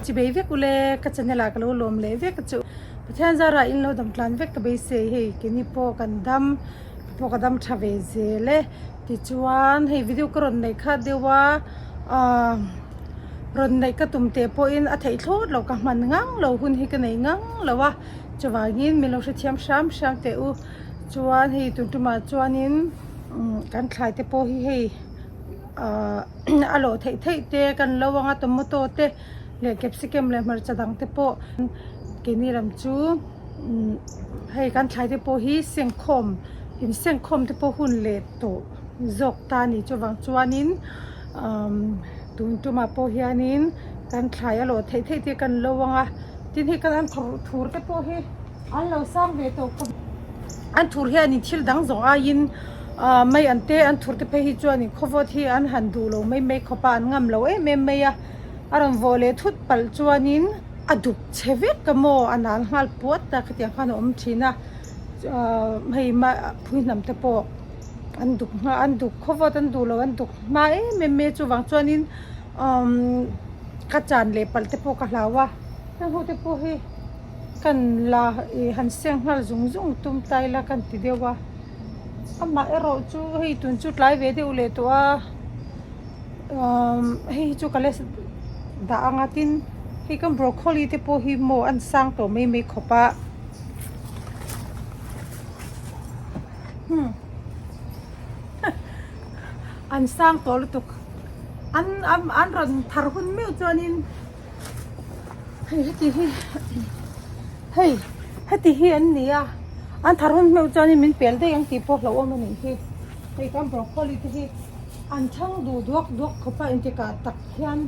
Chibei vek ule ka channel ah ka lo lawm leh vek a chu. Pathian zarah in lo dam tlan vek ka beisei hei keini pawh kan dam pawh ka dam tha ve zel e. Tichuan hei video ka rawn neih kha deuh a ahh rawn neih ka tum teh pawhin a theih thlawt loh ka hman ngang lo hun hi ka nei ngang lo a chuvangin min lo hrethiam hram hram teh u. Chuan hei tun tumah chuanin kan thlai te pawh hi hei ahh a lawh theih theih te kan lo ang a tomato te leh capsicum leh hmarcha dang te pawh keini lam chu hei kan thlai te pawh hi sengkhawm insengkhawm te pawh hun leh tawh zawk ta a ni chuvang chuanin umm tun tumah pawh hianin kan thlai a lawh theih theih te kan lo ang a tin hei kan an thur te pawh hi. An lo sang ve tawh khawp. An thur hianin thil dang zawng aiin ah mai an te an thur te phei hi chuanin khawvawt hi an han duh lo mai mai khawp a an ngam lo em em mai a. A rawn vawh leh thut palh chuanin a duk chhe vek a maw a nal nghal puat a khatiang khan a awm thin a. Ah hei phui hnam te pawh an duk nghal an duk khawvawt an duh lo an duk hma em em mai a chuvang chuanin umm ka chan leh palh te pawh ka hlau a heng ho te pawh hi. Kan la ih han seng nghal zung zung tum ta ila kan ti deuh a amah erawh chu hei tun chu tlai ve deuh leh tawh a umm hei hi chu ka la dah ang a tin hei kan broccoli te pawh hi maw an sang tawh mai mai khawp a hmm an sang tawh lutuk an an rawn thar hun meuh chuanin. Hei heti hi hei heti hi an ni a an thar hun hmeuh chuanin min pel daih ang tih pawh hlauhawm a nih hi hei kan broccoli te hi an thang duh duak duak khawp a engtikah tak hian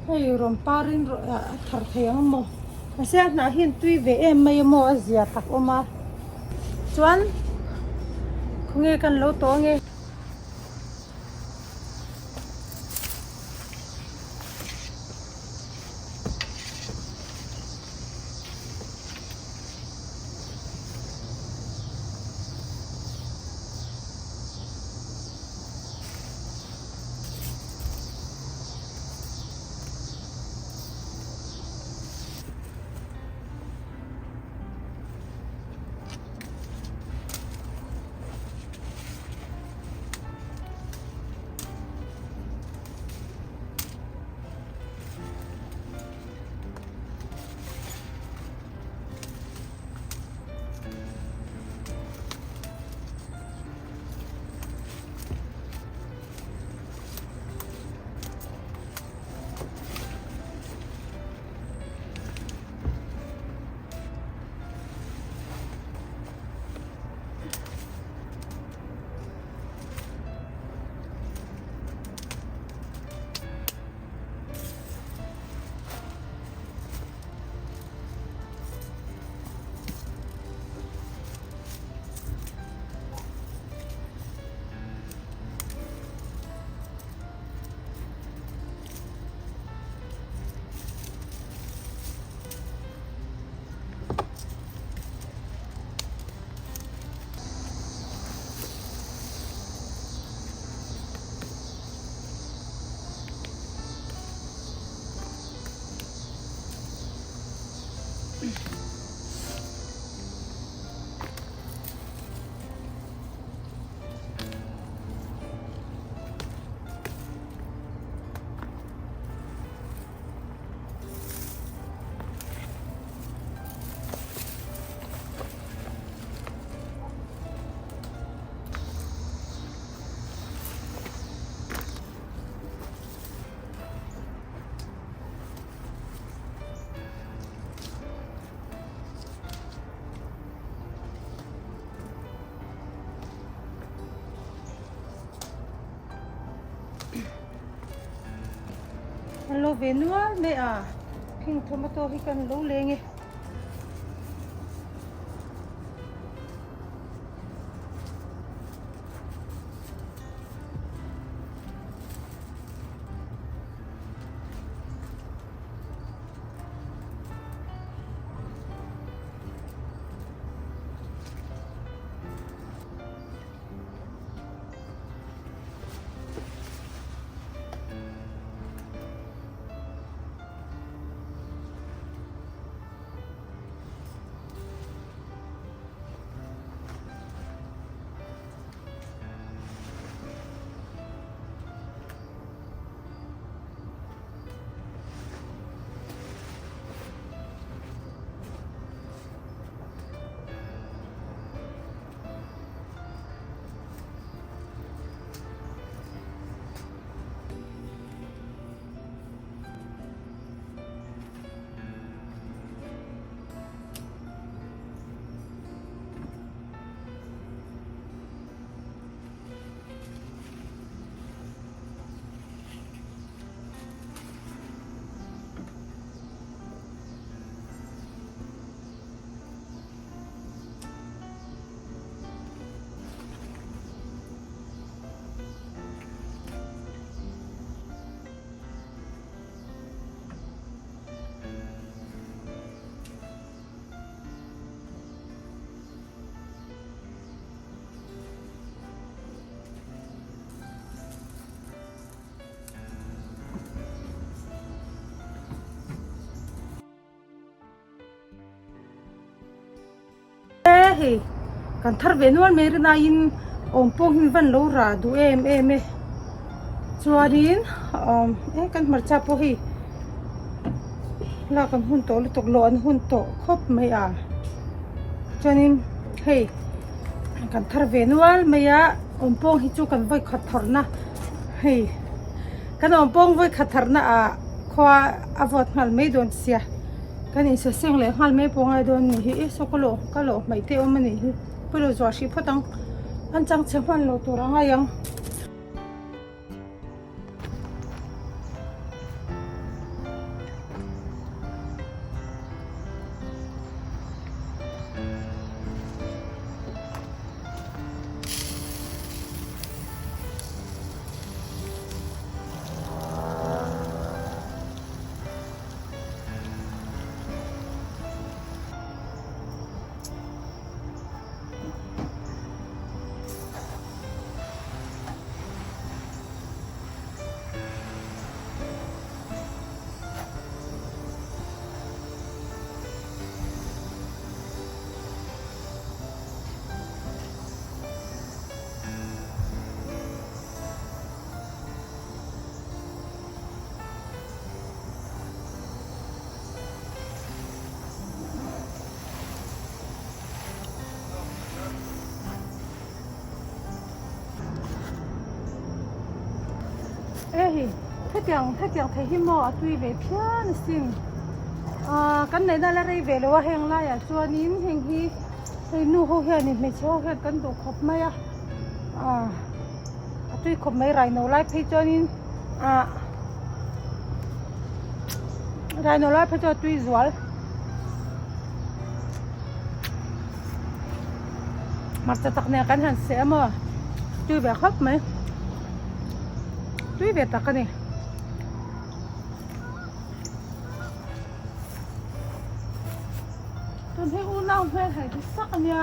hei rawn parin a thar thei ang maw mahse a hnah hi an tui ve em mai a maw a zia tak awm a chuan khawnge kan lo tawh ange. An lo ve nual mai a phing tomato hi kan lo leng e. hei kan thar ve nual mai rin aiin awm pawh hi van lo rah duh em em e chuanin umm e kan hmarcha pawh hei lak an hun tawh lutuk lawh an hun tawh khawp mai a chuanin hei kan thar ve nual mai a awm pawng hi chu kan vawi khat tharna hei kan awm pawng vawi khat tharna ah khua a vawt nghal mai dawn sia. Kan insaseng leh nghal mai pawh ngai dawn anih hi e saw ka lawh ka lawh hmaih te awm anih hi pawilo zuah hrih phawt ang an chang chhe hman lo tur a ngai ang. Hei hetiang hetiang thei hi maw a tui ve phian asin ah kan neihna la rei ve lo a heng laiah chuanin heng hi hei nu ho hianin hmeichhe ho hian kan duh khawp mai a ah a tui khawp mai raino lai phei chuanin ah raino lai phei chuan a tui zual hmarcha tak nen kan han seh a maw tui ve khawp mai tui ve tak a ni. Tun hi unau hmel hai ti sak a nia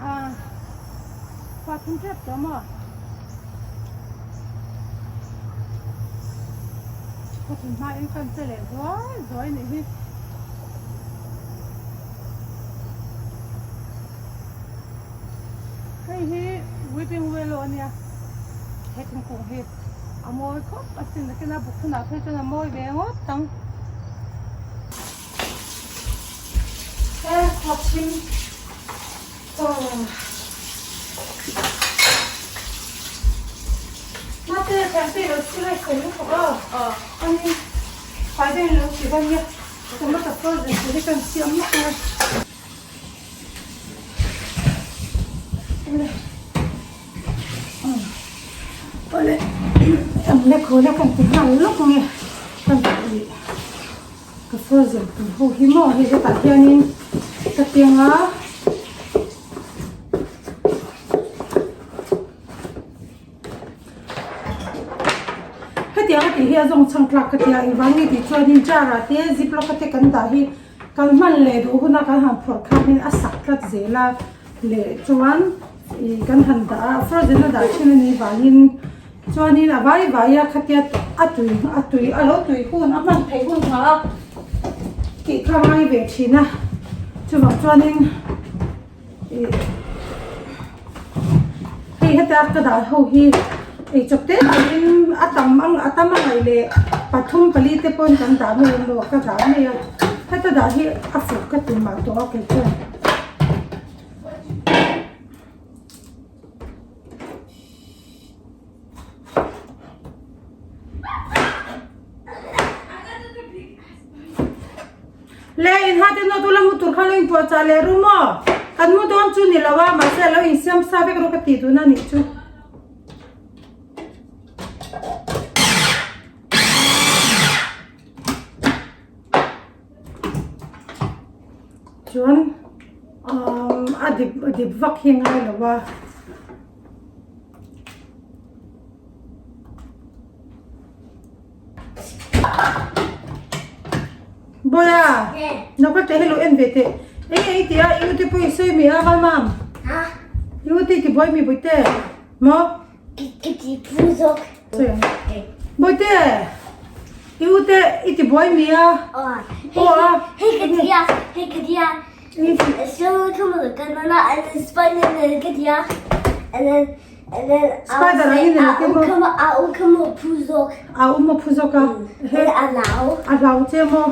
ah pa thum tep tawh maw ka thun hma in kan che leh zuai zuai nih hi hei hi weeping willow a nia he thingkung hi a mawi khawp asin nakin a buk hunah phei chuan a mawi ve ngawt ang. He khawchhim Mate thengte lo si lai fel lutuk a ani fai deuhin lo ti dawn nia tomato frozen te hi kan siam lawk ang a awle awle khawl a kan ti nghal lawk ang e kan ti Ka frozen tur ho hi maw hei hetah hianin ka keng a. Hetiang a tih hi a zawng chhang tlak ka tia engvang nge tih chuanin jar ah te zip lock te kan dah hi kan hman leh duh huna kan han phawrh khan hian a sak tlat zel a leh chuan ih kan han dah a frozen a dah thin a nih vangin Chuanin a vai vai a khatia a tui a tui a lo tui hun a hman theih hun nghah a tih kha ngai ve thin a chuvang chuanin ih hei heta ka dah ho hi eichawp te pawhin a tam ang a tam a ngaih leh pathum pali te pawn kan dah mai emaw ka dah mai a heta dah hi a fuh ka ti mah tawh a kei chuan. Le in ha te no tu la mu tur kha lo in puah chah leh ru maw kan mu dawn chu ni lo a mahse a lo insiam sa vek rawh ka tih dun a nih chu. Chuan umm a dip a dip vak hi a ngai lo a. Bawia no ka teh hello en ve teh eng eng i ti a i ute pawh i sawi mi a Valmam i ute i ti buai mi Bawihte maw Ka ti phu zawk sawi ang Bawihte i ute i ti buai mi a aw a hei ka ti a hei ka ti a. Spider angin a lo ken maw? A um a phu zawk a. A hlau che maw?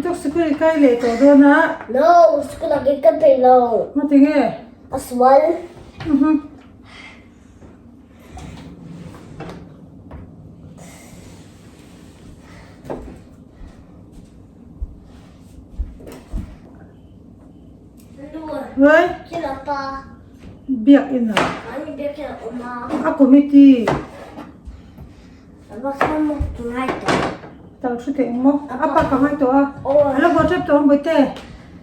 Tuk sikul i kai leh tawh dawn a. Ngatinge? Hei biakinn ah a committee tal thu teh ang maw a pa ka ngai tawh a a lo haw tep tawh ang bawihte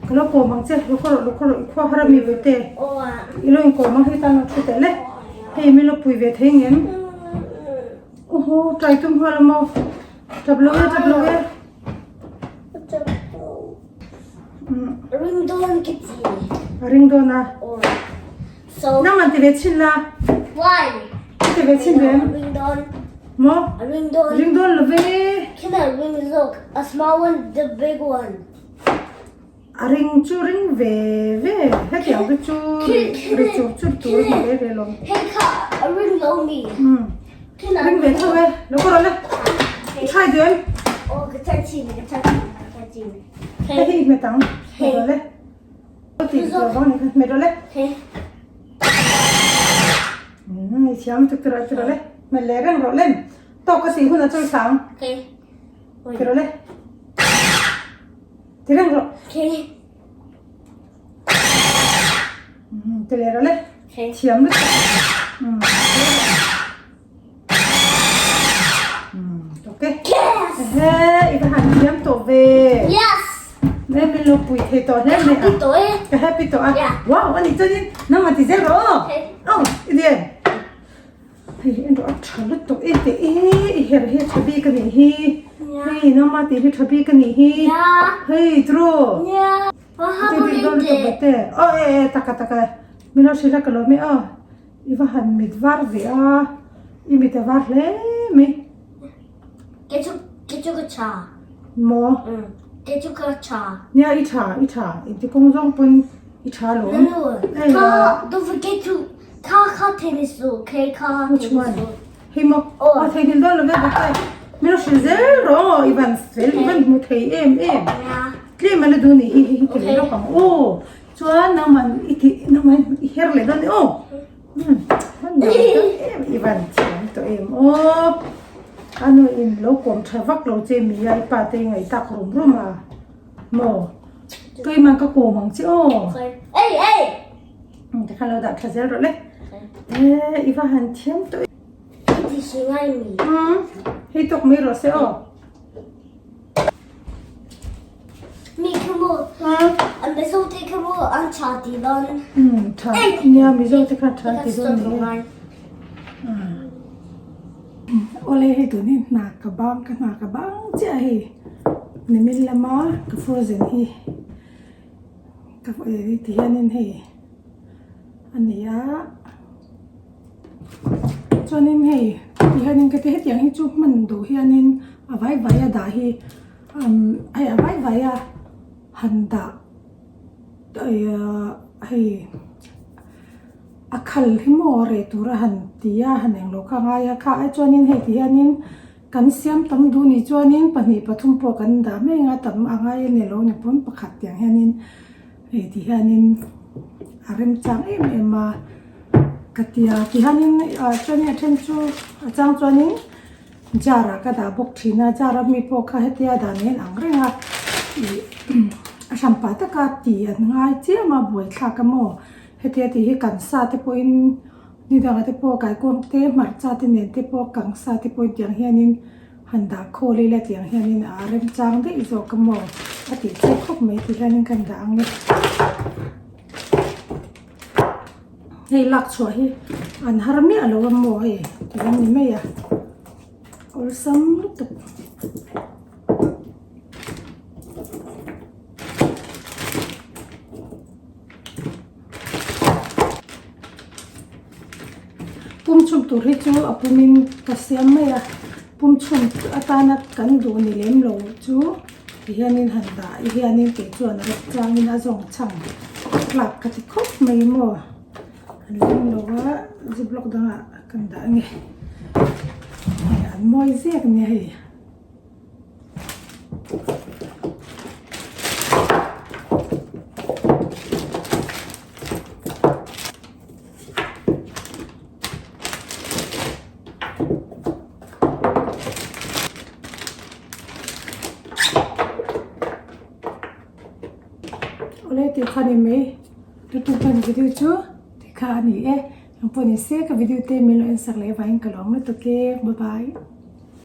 ka lo kawm ang che lukhaw rawh lukhaw rawh i khua har ami bawihte i lo inkawm ang hei tan lo thu teh le hei min lo pui ve thei ngem Awhaw ṭai tum nghal a maw ṭap lo e ṭap lo e. Ring dawn ka ti. A ring dawn a. Aw. So. Nang an ti ve chhin la. Why? Ka ti ve chhin ve em? Ring dawn. Maw? A ring dawn. Ring dawn lo ve. Can I ring zawk? A small one, the big one. A ring chu ring ve ve. Hetiang te chu ri chur chur tur a ni ve ve lo. Hei kha a ring lo mi. Ring ve tho e. Lo ka rawn le. I try duh em? Aw ka try chhin, ka try chhin, ka try chhin. Hei hi i hmet ang. Hmet rawh le. Ti tur vang ni kha hmet rawh le. Hei. I thiam tuk ti rawh ti rawh le. Hmet leh reng rawh lem. Tawk ka si hun a chawi sang. Hei. Ti rawh le. Ti reng rawh. Hei. Ti leh rawh le. Thiam lutuk. Ok. Yes! He, i va han thiam tawh ve. Yes! Me min lo pui thei tawh hle mai a. Happy tawh e. Ka happy tawh a. Yeah. Wow, ani chuanin nang han ti zel rawh aw. Okay. Aw, i ni em? Hei, en rawh a tha lutuk e teh e, i her hi a tha bik a nih hi. Yeah. Hei, nangma tih hi tha bik a nih hi. Yeah. Hei, tiraw. Yeah. Aw e e taka taka min lo hrilh a ka lawm e aw i va han mit var ve a i mit a var hle mai. Ke chu ke chu ka tha. Maw? Ke chu ka tha. Nia i tha i tha inti kawng zawng pawn i tha lawm. Nanu kha don't forget to kha kha tennis su okay kha Which tennis one? su. Hei maw Aw. a theihnghilh dawn lo ve bawk e. Min lo hrilh zel rawh aw i van fel i van hmu thei em em. Yeah. Tlem a la duh nih hi hei hi ti leh lawk ang aw. Chuan nangman i tih nangman i her leh dawn aw. Umm hman nuam dawn em i van thiam tawh em aw. A nu in lo kawm tha vak lo che mi a i pa te i ngaih tak rum rum a maw. Keimah ka kawm ang che aw. Ei ei. Tikhan lo dah tha zel rawh le. E i va han thiam tawh. I ti si ngai mi. Umm hei tawk mai rawh se aw. Mi kha mu an Mizo te kha mu an tha ti dawn. Umm tha nia Mizo te kha tha ti dawn ni. Awle hei tun hi hna ka bang ka hna ka bang chiah hei nimin lama ka frozen hi. Ka eh ti hianin hei a ni a chuanin hei ti hianin ka ti hetiang hi chu hman duh hianin a vai vai a dah hi umm hei a vai vai a han dah hei a khal hi maw reh tura han ti a han englo kha a ngai a kha ai chuanin hei ti hianin. Kan siam tam duh nih chuanin pahnih pathum pawh kan dah mai anga tam a ngai a ni lo ni pawn pakhat tiang hianin hei ti hianin a remchang em em a ka ti a ti hianin ah chuanin a then chu a chang chuanin jar ah ka dah bawk thin a jar a mi pawh kha hetia dan hian ang reng a ih a hran pah taka tih an ngai chiam a buaithlak a maw hetia tih hi kan sa te pawhin. Ni dangah te pawh kaikuang te hmarcha te nen te pawh kangsa te pawhin tiang hianin han dah khawl ila tiang hianin a remchang daih zawk a maw a tih chiah khawp mai ti hianin kan dah ang e. Hei lak chhuah hi an har miah lo a maw hei ti ang ni mai a awlsam lutuk. Pum chhum. tur hi chu a pumin ka siam mai a pum chhun atana kan duh ni lem lo chu ti hianin han dah i hianin kei chuan a rawk changin a zawng chhang tlak ka ti khawp mai maw an leng lo a ziplock dangah kan dah ange hei an mawi zek nia hei. Awle tih kha ni mai lutuk kan video chu tikha a ni e engpawh ni se ka video te min lo en sak leh avangin ka lawm lutuk e bye bye.